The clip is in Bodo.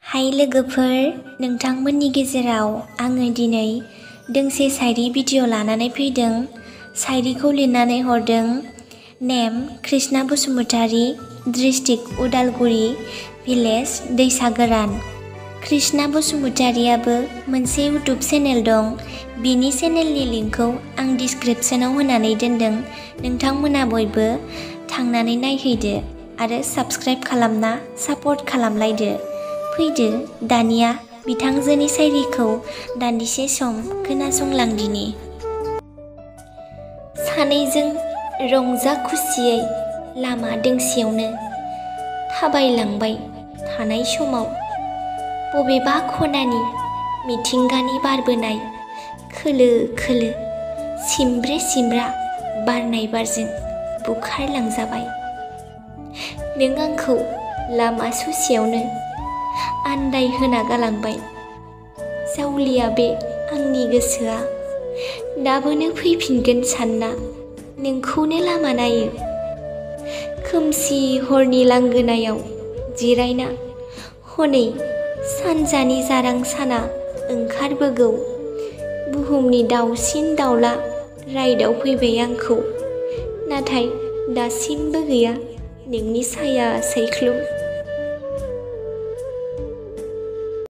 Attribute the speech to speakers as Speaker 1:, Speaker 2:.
Speaker 1: हाय लोगोफोर, नोंथांमोननि गेजेराव आङो दिनै दोंसे शायरी भिडिअ लानानै फैदों। शायरीखौ लिरनानै हरदों नेम कृष्णा बसुमतारी, डिस्ट्रिक्ट उदालगुरि, भिलेज दैसागोरान। कृष्णा बसुमतारीयाबो मोनसे इउटुब चेनेल दं। बिनि चेनेलनि लिंकखौ आं डिसक्रिपशनाव होनानै दोनदों। नोंथांमोना बयबो थांनानै नायहैदो आरो साबस्क्राइब खालामना सापर्ट खालामलायदो। फैदो दानिया बिथांजोनि शायरीखौ दान्दिसे सम खोनासंलांदिनि। सानैजों रंजा खुसियै लामा दोंसेयावनो थाबायलांबाय थानाय समाव बबेबा खनानि मिथिंगानि बारबोनाय खोलो खोलो सिमब्रे सिमब्रा बारनाय बारजों बुखारलांजाबाय। नों आंखौ लामा ससेयावनो आन्दाय होना गालांबाय। जावलिया बे आंनि गोसोआ दाबोनो फैफिनगोन सानना नोंखौनो लामा नायो। खोमसि हरनि लांगोनायाव जिरायना हनै सानजानि जारां साना ओंखारबोगौ। बुहुमनि दाउसिन दाउला रायदाव फैबाय आंखौ, नाथाय दासिमबो गैया नोंनि साया सायख्लुम।